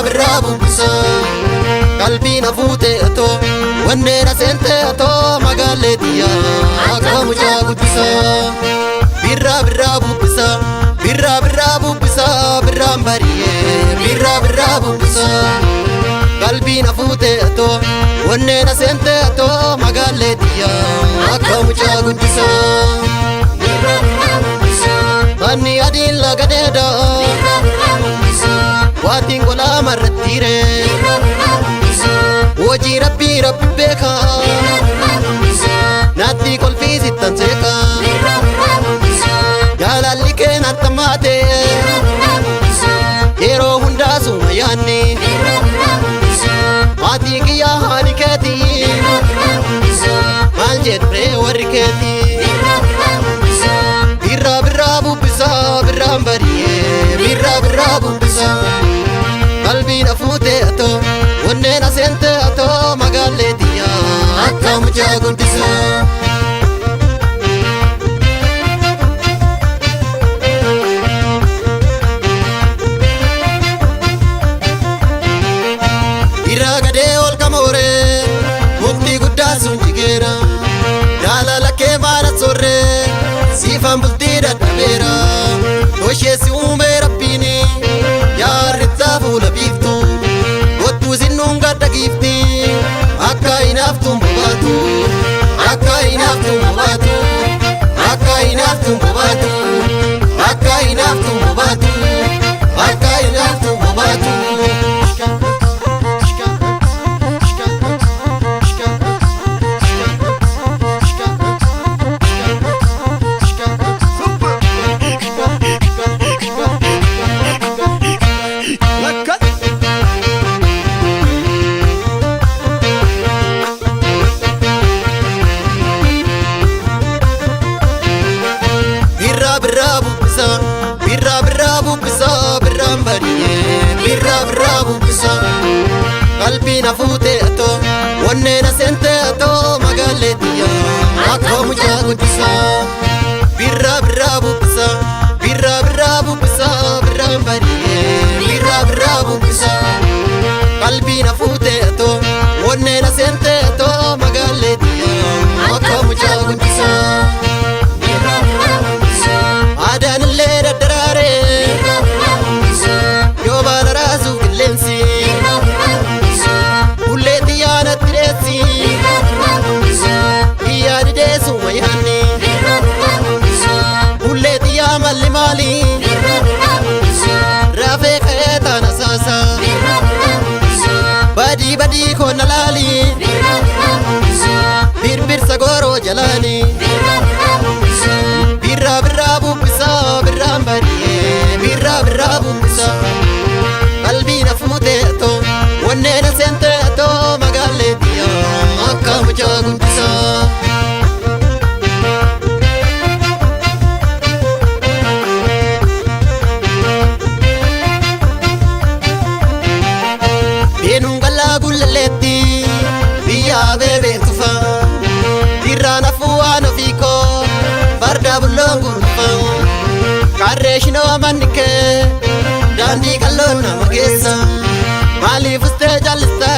Birraa bubbisa, qalbii na fuute atoo, wanneen aseente atoo, magaalee xiyyaa akka mucaa guddisa. Birraa birraa bubbisa, birraa birraa bubbisa, birraan bari'ee birraa birraa bubbisa, qalbii na fuute atoo, wanneen aseente atoo, magaalee xiyyaa akka mucaa guddisa. Manni adiin laga dheedaa waatiin qolaa marrattiire, hojii rabbii rabbi beeka, naatti kolfii sittan seeqa, jaalalli kee natti maate, yeroo hundaa suma yaanni, maatii kiyyaa haani keeti, maal jedhee warri keeti. Birraa birraa bubbisa, birraan bari'ee birraa birraa bubbisa, qalbii na fuute atoo, wanneen aseente atoo, magaalee xiyyaa akka mucaa guddisa. Irraa gadee ol kamooree mukti guddaa sun jigeera, jaalala kee maala sorree siifan bultii dadhabeera, tosheessi uumee rabbiini yaarrittaa fuula biiftu, gottuu sinnuun gadda giifti, akka hinaaftuun bobaatu, akka hinaaftuun bobaatu, akka hinaaftuun bobaatu, akka hinaaftuun bobaatu, akka hinaaftuun bobaatu. Lakka. Birraa birraa bubbisa, birraa birraa bubbisa, birraan bari'ee birraa birraa bubbisa, qalbii na fuute atoo, wanneen aseente atoo, magaalee xiyyaa akka mucaa guddisa. Birraa birraa bubbisa, birraa birraa bubbisa, birraan bari'ee birraa birraa bubbisa, qalbii na fuute atoo, wanneen aseente atoo, magaalee xiyyaa akka mucaa guddisa. Aadaan illee daddaraaree yoo baala raasuu qilleensi, hullee xiyyaa natti dheessi, xiyyaa dideessuma yaanni, hullee xiyyaa malli maali, rafee ka'ee taana saasa, badii badii koona laali, birbirsa gooroo jalaani. Birraa birraa bubbisa, birraan bari'ee birraa birraa bubbisa, qalbii na fuute atoo, wanneen aseente atoo, magaalee xiyyaa akka mucaa guddisa. Beenuun galaa gullalleetti biyya beebeen tufa, irraan hafuu waan ofii koo farda bulloon gurgufa, qarree shinoo manni kee daandii qalloon nama keessa, maaliif ustee callista